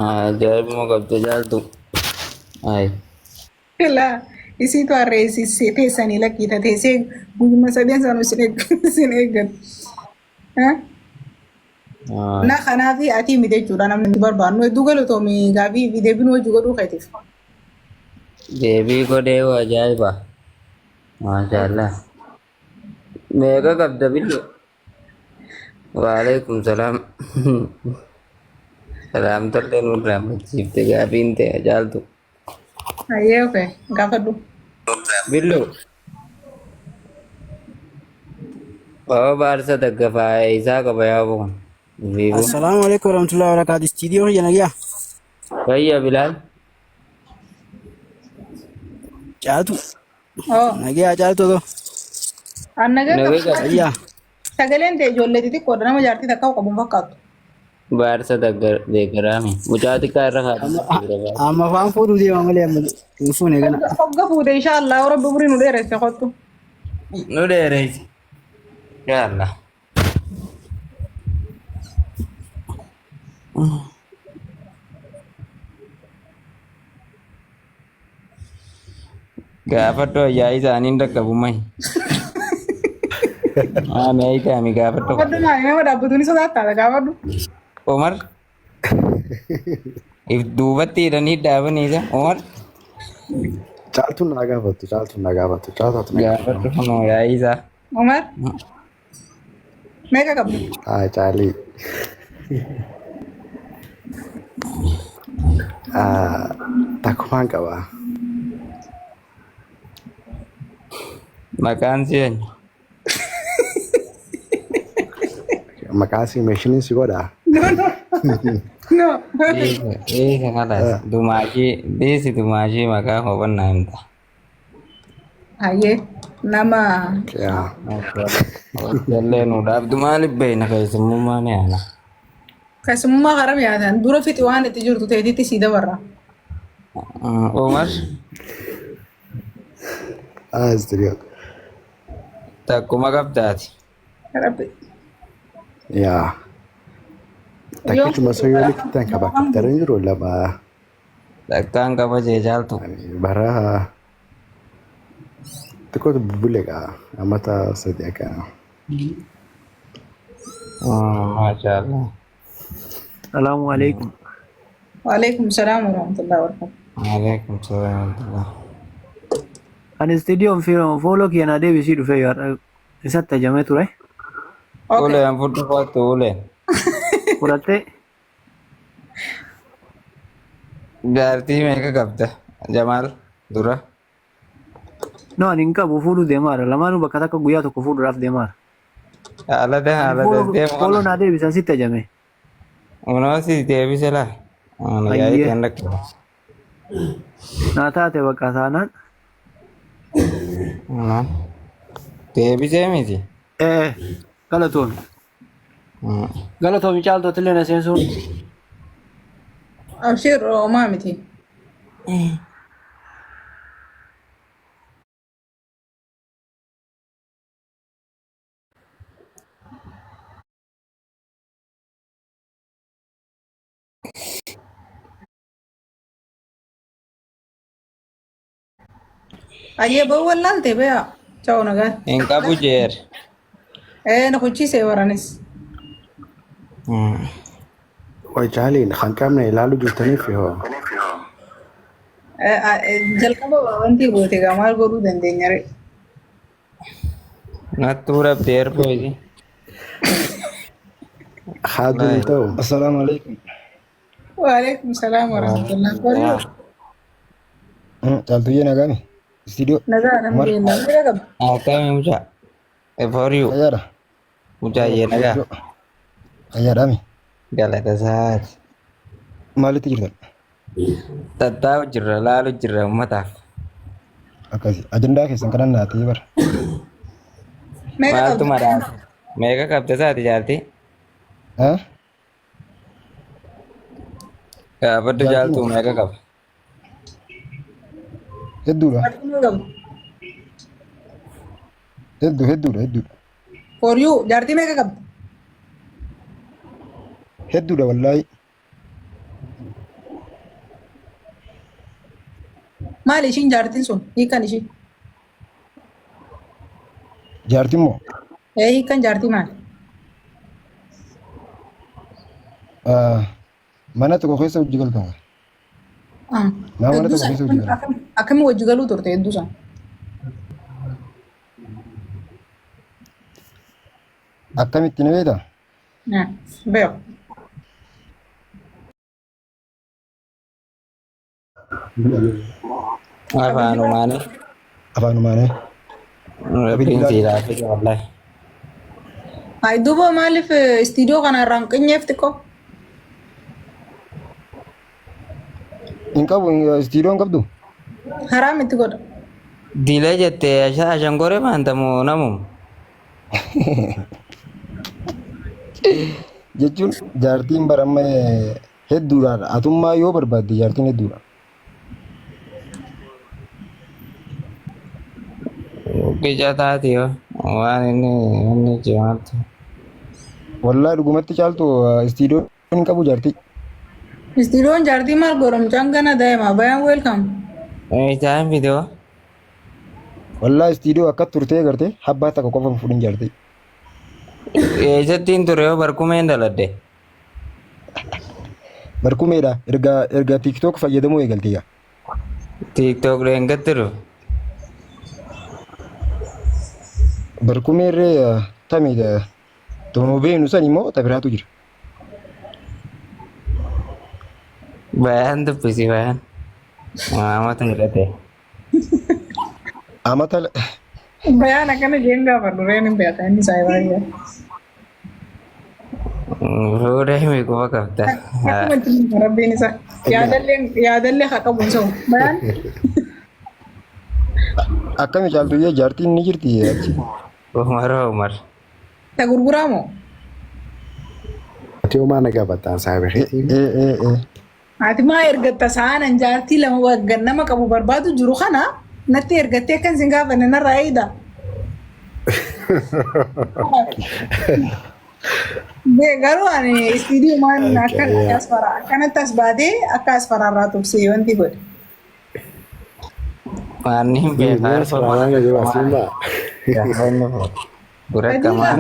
Ajaa'ibuma qabda caaltu. Ayi. Laa isiitu harree teessanii lakkiita teessee guyyuma sadeen sanuu isin eeggatu. Na kanaaf ati miti jechuudha namni barbaannu hedduu galatoomi gaafii fi deebiin hojii godhuu keetiif. Deebii godhee ajaa'iba. Maashaallah. Meeqa qabda billo? Waalaikum salaam. Salaamtallee nurraa machiifte gaafiin ta'e caaltu. Ayyee okay gaafadhu. Billo. Baba baarsa daggafaa isaa qaba yaa kun. Viivu. Assalaamu alaikum warahmatullahi wabarakatuh. Istiidiyoo kiyya nagyaa. Fayya Bilaal. Caaltu. Oh Nagyaa caaltu otoo. an nagaa Nagaa qabdu. qaba. Fayyaa. Sagaleen ta'e ijoollee xixiqqoodha nama jaartii takka qabu hin fakkaattu. Baarsa deeggaraami. Mucaa xiqqaa irra kaa'atu. Amma afaan fuudhuu deema malee amma hin fuune gana. Hogga fuute inshaallah rabbi umurii nu dheeresse kottu. Nu dheereysi. Yaa Allah. Gaafadhu ayyaa isaanii hin dhaqqabu mahi. Maami ayitaami gaafadhu. Gaafadhu maali nama dhaabbatu ni sodaattaa gaafadhu. Omar. If duubatti hidhanii dhaabanii isa. Omar. Caaltuun naa gaafattu, caaltuun naa gaafattu, caaltuun naa Gaafadhu gaafattu. kunoo yaa'ii isaa. Umar meeqa qabda? Haa caalii. Ah, Takkumaan qaba. Maqaan si eenyu? Maqaa si meeshiniin si godha. No no no. Dhiisa dhiisa kalaas. Dumaashii dhiisi dumaashii maqaa hubannaa himta. Hayyee nama Yaa. Jallee nu dhaabdu maaliif beekna keessummaa ni aana. keessummaa karam yaatan dura fixi waan itti jirtu teetitti sii dabarra. Umar Ah, istirio. takkuma qabdaati. Rabbi. Yaa. Takkichuma sun yoo likkitan qaba. Kaptareen jiru lama. Takkaan qaba jee caaltu. Bara xiqqootu bubbule gaa amata sadi akkana. Maashaallah. Salaamu alaikum. Waalaikum salaam warahmatullahi wabarakatuh. Waalaikum salaam warahmatullah. Ani istiidiyoon fooloo kiyya naa deebisii dhufee yoo har'a isatti ajamee ture. Okay. Uleen fudhu kottu uleen. Fudhattee Jaartii meeqa qabda Jamaal dura? no ani hin qabu fuudhuu deemaara. Lamaanuu bakka takka guyyaa tokko fuudhuudhaaf deemaara. Haalata Ani haalata fooloo deemu fooloo kana. naa deebisa sitti ajame. Unoo si deebise laa. Ani yaa'ii Ayyee ta'an dhaqqaba. naa taate bakka taanaan. Unoo deebisee miti. Ee galatoomi. Galatoomi caaltootti illee na seensuun. Abshir homaa miti. Ayyee ba'uu wallaalte beeyaa. Ciao nagaa. Hin qabu jeer. Ee na kuchiisee waranis. Way caaliin kan qabne ilaaluu jirtaniif yoo. Jalqaba wanti goote egaa maal godhuu dandeenya ree? Nattuu dhabde erboo isii. Haaduun hin ta'u. Assalaamu alaikum. Waalaikum salaam warahmatullahi wabarakatuh. Caaltuyyee nagaami. Istiidiyoo. Nagaa Umar. alhamdulillah. Nagaa qabda. Akkami mucaa? For you. Fayyaadha. Mucaa yee nagaa. Fayyaadhaami. Galata isaati. Maalitti jirtan? Tattaa'u jirra laalu jirra uummataaf. Akkasi. Ajandaa keessan kanan naa ta'ee bara. Meeqa Maaltu qabda? maraasa? Meeqa qabda isaati jaartii? Ha? Gaafadhu Jaartii jaaltuu moo? meeqa qaba? Hedduudha. Jaartii meeqa qabda? Hedduu hedduudha hedduudha. For you jaartii meeqa qabda? Hedduudha wallaahi. Maali ishiin jaartiin sun hiikan ishii? Jaartiin moo? Ee hiikan jaartii maali? Mana tokko keessa hojii galtan. Ah. Naa mana Hedduu tokko keessa hojii galan. Akkami wajji galuu turte hedduu san? Akkamitti ni beektaa? Beeku. Afaanumaanii. Afaanumaanii. Rabbiin sii laafise wallahi. Ay duuba maaliif istiidiyoo kana irraan qinyeef xiqqoo? Hin qabu istiidiyoo hin qabdu? Haraam itti godha. Diilee jettee ashangoree maantamu namu. Jechuun jaartiin bara amma hedduudha. Atummaa yoo barbaadde jaartiin hedduudha. Qica taati yoo waan inni cimaatti. Wallaahi dhugumatti caaltu istiidiyoo hin qabu jaartii. Istiidiyoon jaartii maal godha mucaan gana daa'ima bayaan welcome. Isaan fidoo. Wallaahi istiidiyoo akka turtee gartee habbaa takka qofa hin fuudhin jaartii. Eessattiin ture yoo barkumeen daladde. Barkumeedha erga TikTok fayyadamuu eegalte yaa. TikTok deengatti dhufe. Barkumeerree tamidha. Toonuu beeknu san immoo tabiraatu jira. Bayaan dubbisi bayaan. Amata hidhate. Amata Bayaan akkana jeen gaafa dureen hin beeka inni isaa baay'ee. Fuudha himi quba qabda. Akkuma itti rabbiin isa yaadallee haa qabu hin sobu. Bayaan akkami caaltuyyee jaartiin ni jirti achi. Umar Umar. Ta gurguraa moo? Ati homaa na gaafattaan saahiba keetii. Ee ee ee. Ati maa ergatta sa'aanan jaartii lama waggan nama qabu barbaadu jiru kana natti ergattee akkan sin gaafanne narraa eeyda. Garuu ani istiidiyoo maan akka akkanatti as baatee akka as faraarraa tubsee wanti godhe. Waan hin beekaa. Gura kamaa.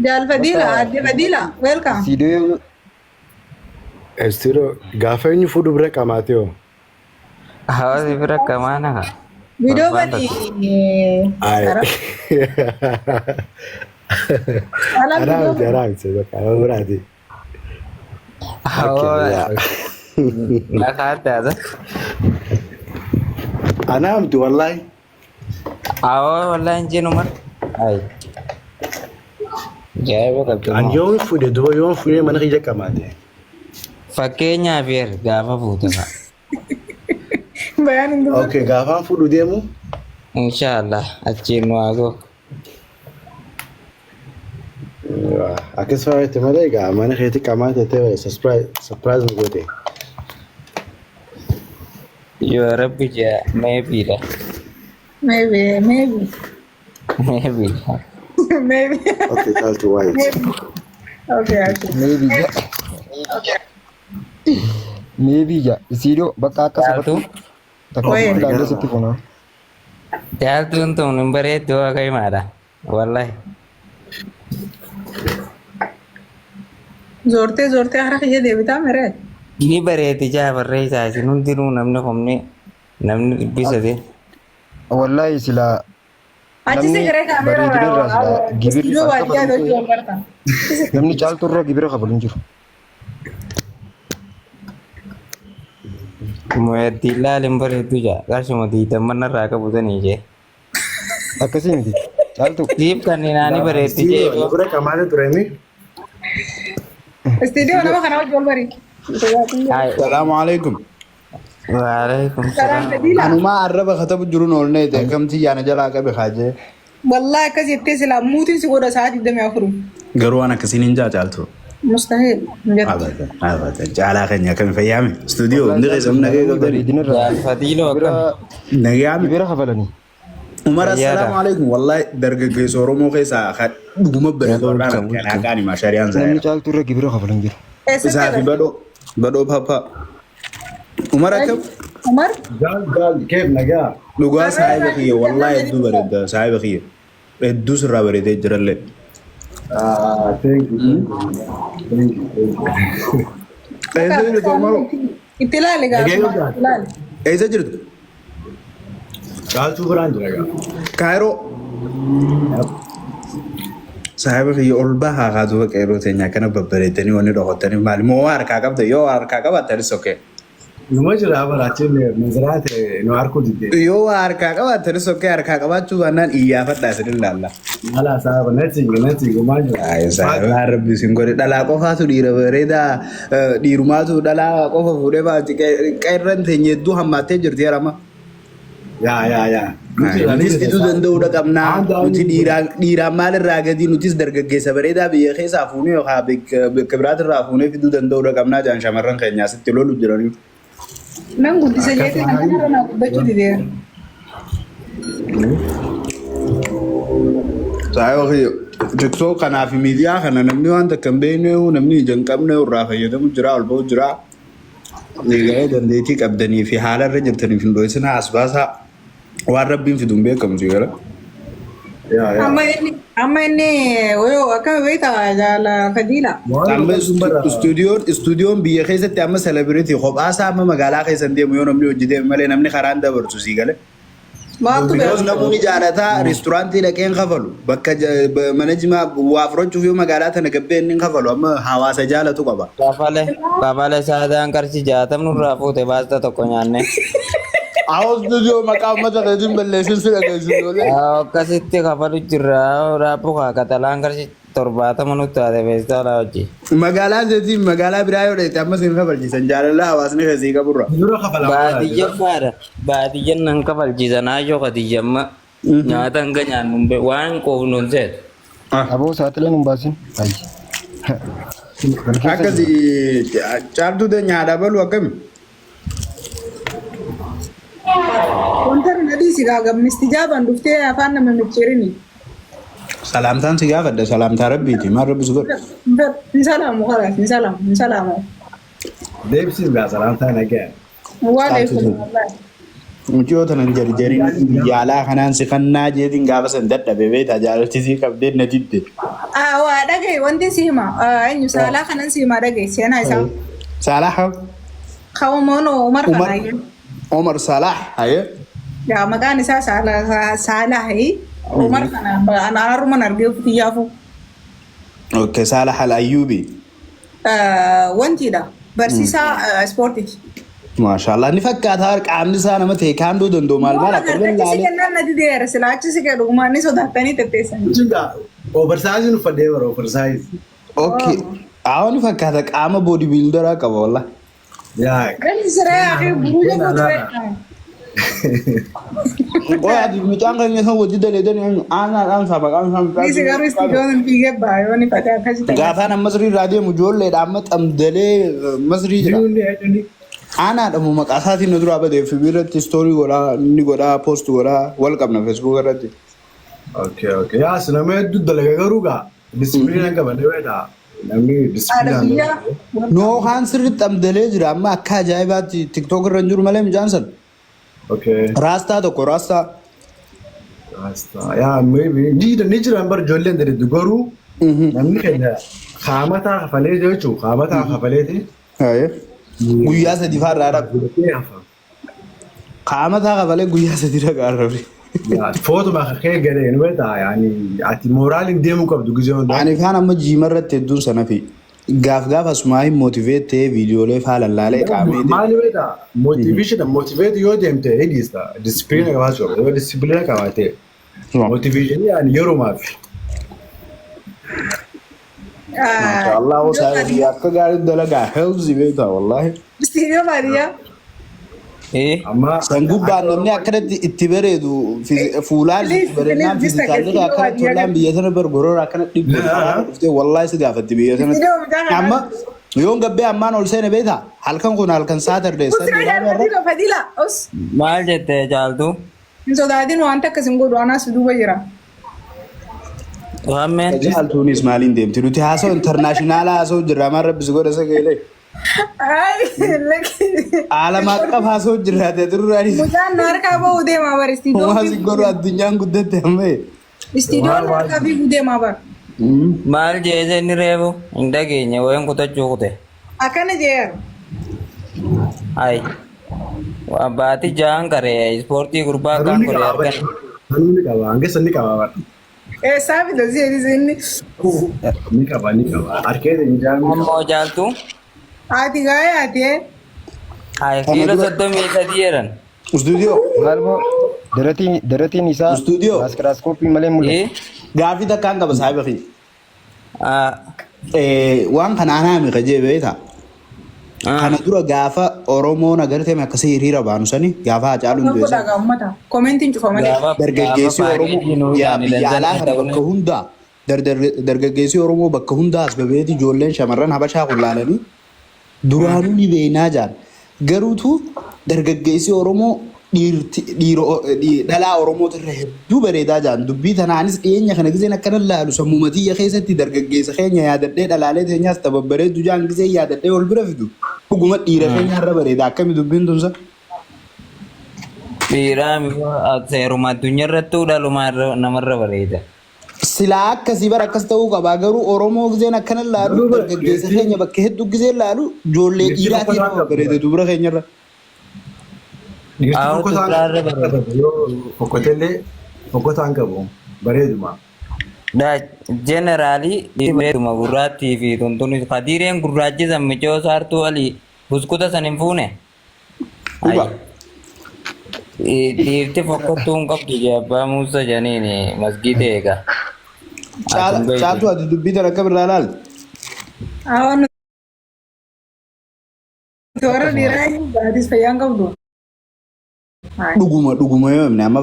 Jaal Fadiila, Aadde Fadiila, welcome. Istiidiyoo Istiidiyoo gaafa eenyu fuudhu bira qamaatee hoo? Hawaasi bira kamaana. Viidiyoo bani. Anaa miti anaa miti bakka nama biraati. Hawa. Nakaatti haasa. Anaa miti wallaahi. Hawa wallahi hin jennu mar. Ayi. Ajaa'iba qabdi. Ani yoon fuudhe duba yoon fuudhe mana kiyya qamaate. Fakkeenyaaf yer gaafa fuute fa'a. Bayaan hin dubbatu. Okay gaafaan fuudhu deemu. Inshaallah achiin nu haa ga'u. Akkas faayate malee egaa mana keetti qamaate ta'e surprise nu goote. Yoo rabbi jaa maybe dha. Maybe, maybe. Maybe. Maybe. Okay caaltu waayit. Maybe. Okay, okay. Maybe ja. Maybe ja. Istiidiyoo bakka akka Caaltuu. safatti takka ofitti ilaallee sitti fuuna. Caaltuun tun hin bareeddu akka himaadha. Wallahi. Zoortee zoortee hara kiyya deebitaa miree. Ni bareeddi jaa barreessaa isin hundinuu namni humni namni dubbisate. Wallaahi silaa Achi si namni garee kaameeraa bareedina irraa silaa gibirri istiidiyoo akka baadiyyaa kafalu gochuu barta. namni caaltuu irra gibira kafalu hin jiru. Mu'eddii laal hin bareeddu jaa qarshuma diidamman irraa qabu sanii jee. Akkasii miti. Caaltuu. Siif kanneen bareeddi jee. Istiidiyoo bira qamaate ture mi? Istiidiyoo nama kana wajjin wal bari. Salaamu alaikum. Waalaikum Salaam salaam. Fadiila. Anumaa arraba katabu jiruun oolnee ta'e kamti yaana jalaa qabe kaajee. Wallahi akkas jettee silaa muutiin si godha sa'aa 24. Garuu waan akkasiin hin jaacaaltu. Mustahil. Hin jettu. Abadan abadan caalaa keenya akkami fayyaame. Istuudiyoo hundi keessa nagee qabdani. Bareedina irraa Fadiiloo gibira akkam. Nagayaame. gibira kafalanii. Umar Fayyaadha. assalaamu alaikum. Wallahi dargaggeessa Oromoo keessaa kan dhuguma bareedu har'aan kan haqaan himaa shari'aan Namni zaayira. caaltuu irra gibira kafalu hin jiru. Eessatti Isaa fi agarra? badhoo badhoo pappaa. Umar akkam? Umar. Gaal gaal keef nagaa. Dhugaa saahiba kiyya, wallaahi hedduu bareedda saahiba kiyya. Hedduu sirraa bareedee jirallee. Ah, thank you, thank you. Thank you, thank you. Eessa jirtu, Umaru? Itti ilaali Nagee gaafuma. gaal. Itti ilaali. Eessa jirtu? Caaltuu biraan jira gaa. Kaayiroo. Saahiba kiyya, ol bahaa kaatu bakka yeroo teenya akkana babbareeddanii wanni dhokottanii maali? Moo waa harkaa qabda? Yoo waa harkaa qabaatanis okay. Numa jira baraachiin manzaraa ta'e nu harkuu didde. Yoo waa harkaa qabaatanis okay, harkaa qabaachuu baannaan iyyaafadhaa isin ilaalla. Mala saaba nothing, nothing, maal jira. Saahiba, rabbi isin godhe. Dhalaa qofaatu dhiira bareedaa, dhiirumaatu dhalaa qofa fuudhee baati. Qeerran teenya hedduu hammaattee jirti yerama. Yaa yaa yaa. Nutis fiduu danda'uudha qabnaa. Nuti dhiiraan maalirraa gadi? Nutis dargaggeessa bareedaa biyya keessaa fuunee yookaan bakka biraatirraa fuunee fiduu danda'uudha qabnaa jaan shamarran keenya asitti lolu jiranii. Nan guddisa jeetii kan kanarra naa guddachuu dideera. Saayiba kiyya, TikTok kanaa fi miidiyaa kana namni waan takka hin beekne, namni ija hin qabne irraa fayyadamu jira, ol ba'u jira. Egaa dandeettii qabdanii fi haala irra jirtaniif hin dho'isinaa, as baasaa. Waan rabbiin fidu hin beekamu si gara. Yaa yaa. Amma inni yoo akkami beektaa, jaala Fadiila. Amma istuudiyoon biyya keessatti amma celebrity kophaasaa amma magaalaa keessa hin deemu yoo namni hojii deeme malee namni karaan dabarsu sii gale. Maaltu Because beeku? namoonni jaalataa reesturaantii dhaqee hin kafalu. Bakka mana jimaa waa fudhachuuf yoo magaalaa tana gabbee inni hin kafalu, amma hawaasa jaalatu qaba. Kafale kafale, saadaan qarshii 60 nurraa fuute baasta tokko nyaanne. Awwa, istuudiyoo maqaa uummata keetiin balleessin si dhageessu ijoollee. Akkasitti kafalu jirra, raappuu kaa katalaan qarshii 70 nutti taate feestaala hojii. Magaalaa seetiin magaalaa biraa yoo dheete ammas hin kafalchiisan jaalala hawaasni keessii qaburra. Dura kafalaa. Baadiyyaa faadha. Baadiyyaan nan kafalchiisan hayyoo Khadiijamma. Nyaata hanga nyaannu hin beeku waan qoofnu hin seetu. Aboo, saaxileen hin baasin. Ayyi. Akkasi caaltuu nyaadhaa balu akkami? Wanta na dhiisi gaa gammisti jaaban dhuftee afaan nama micciirini. Salaamtaan si gaafadha, salaamtaa rabbiiti, maal rabbi si godha? Hin salaamu, kalaas hin salaamu, hin salaamu. Deebisiif gaa salaamtaa nagaa. Waan eeguun wallaahi. Mucayyoo tanan jarjariin yaalaa kanaan si kannaa jeetiin gaafa san dadhabe beektaa, jaalalchisii qabdee na didde. Waa dhagaye, wanti si hima, eenyu saalaa kanan si hima, dhagaye seenaa isaa. Salah. Kawamoon Umar Umar. kanaa. Omar Salah haye. Yaa, maqaan isaa Saalahi. Umar kana anaarruman argee kiyyaafu. Okay, Salah Al Ayyubi. Wantiidha. Barsiisaa ispoortiiti. Maashaallah, ni fakkaata, qaamni isaa nama ta'e kaanduu danda'u maal maal akka Achi si laalee. kennaan na dideera, silaa achi si kennu dhugumaan ni sodaattanii tetteessanii. Jechuun oversize uffadhee bara oversize. Okay. Awwa, ni fakkaata, qaama body builderaa qaba wallah. Yaa. Galli siree akee buruuja ture. Qoy, ati mucaan keenya san wajji daleedan aanaadhaan isaa maqaan isaa mucaa. Isi garuu istiidoon fiigee baay'oo ni fatee akkasi ta'e. Gaafaan amma Masrii irraa deemu ijoolleedha, amma xamdalee Masrii jira. Jiruun ni Aanaadha moo maqaa isaatiin na duraa badee fi irratti story godhaa, inni godhaa, post godhaa, wal qabna Facebook irratti. Okay. Yaa, nama hedduu dalaga garuu gaa discipline qaban beektaa. Namni Haadha discipline. biyyaa. No, kaan sirriitti xamdalee jira amma, akka ajaa'ibaatti TikTok irra hin jiru malee mucaan san. Raastaa tokko, raastaa. Rasta. Yaa, maybe ni jiran bar ijoolleen dededdu, garuu namni keenya haamataa kafalee jechuun haamataa kafaleeti. Guyyaa 3 fa'aa irraa dhaqu. Gudatee hafa. Qaamataa kafalee guyyaa 3 dhaqa arrabe. Footuma kee galee ni beektaa, yaani ati mooraaliin deemuu qabdu gizee hundaa. Ani kaan amma gym irratti hedduun sana fi gaaf gaaf asumaa hin motivate ta'ee viidiyoolee faa lallaalee qaamee. Maali beektaa, motivation motivate yoo deemte hidhiista, discipline qabaachuu qabda. Yoo discipline qabaate motivation yaani yerumaaf. Maashaallah, osoo akka gaarii dalagaa healthy beektaa wallahi. Istiidiyoo baadiyyaa. Amma San gubbaan namni akkanatti itti bareedu, fuulaan itti bareednaan, physically akkanatti tollaan biyya tana bar gorora akkanatti dhibbu dhuftee wallahi si gaafatti biyya sanatti. Amma yoon gabbee ammaan ol seene beektaa, halkan kun halkan Saturday. Fadila, Fadila, os. Maal jettee, caaltu? Hin sodaatin, wanta akkas hin godhu, anaas duuba jira. Waammeen. Caaltuunis maaliin deemti? Nuti haasa'u international haasa'u jirra, maal rabbi si godha sagalee. Ay, lakki. Aalama akka haasoo jiraate duraan Mucaan na harkaa bahuu deemaa bara istiidiyoo. homaa si godhu addunyaan guddatte amma. Istiidiyoon na harkaa fiiguu deemaa bara. Maal jeese inni reefu hin dhageenye wayin kutachuu kute. Akkana jeeru. Ay. Waa baati ja'an qaree ispoortii gurbaa Garuu akkaan ni godhe qaba argan. Garuu ni qaba. Hanga san ni qaba bara. Eessaa fida si inni. Ni qaba ni qaba. Harkee ijaan ni qaba. Ammoo jaaltu. Ati gaa'ee ati. Ay kiiloo 33 jedhan. Istuudiyoo. Maal moo daratiin isaa Istuudiyoo. maaskiraaskooppii malee mul'ata. Eh? Gaafii takkaan qaba saahiba kiyya. Ah. Waan kana anaa mi kajee beektaa? Kana dura gaafa Oromoon agartee akkasii hiriira baanu sani gaafa Hacaaluun Kan du'e godhaa sani gaa uummata. Komentiin cufa malee. Gaafa dargaggeessi gaafa Oromoo paakeejii nuu yaa isaanii biyya alaa dansan kana bakka hundaa dargaggeessi Oromoo bakka hundaa as babeeti ijoolleen shamarran Habashaa kun laalanii duraanuu ni beeynaa jaan. Garuutu dargaggeessi Oromoo dhiirti dhiira dhalaa Oromootu irra hedduu bareedaa jaan. Dubbii tanaanis dhiyeenya kana gizeen akkana laalu sammuma tiyya keessatti dargaggeessa keenya yaadadhee dhalaalee teenyaas tababbareeddu jaan gizeen yaadadhee wal bira fidu. Dhuguma dhiira keenya irra bareeda akkami dubbiin tunsa? Dhiiraa seeruma addunyaa irrattuu dhaluma namarra bareeda. Silaa akkasii bara akkas ta'uu qabaa garuu Oromoo gizeen akkana laalu Garuu bara dargaggeessa dhiirti keenya bakka hedduu gizeen laalu ijoollee dhiirti dhiiraatii fokkotaan irra qabdu. bareeda dubara keenyarra. Dhiirti Awwatu fokkotaan biraarra bareeda. qabu. Yoo fokkotellee fokkotaan qabu bareeduma. Da jeneraalii bareeduma gurraattii fi tuntuni kadiireen gurraachi san micoo saartuu alii buskuta san hin fuune. Dhuga. Dhiirti fokkottuu hin qabdu jee abbaa Muusaa janiin masgiida eega. Ati hin beektu. Caaltuu ati dubbii tana akkam irraa ilaalte? Awwa nuti warra dhiiraa baatis fayyaan qabdu. Dhuguma dhuguma yoo himne amma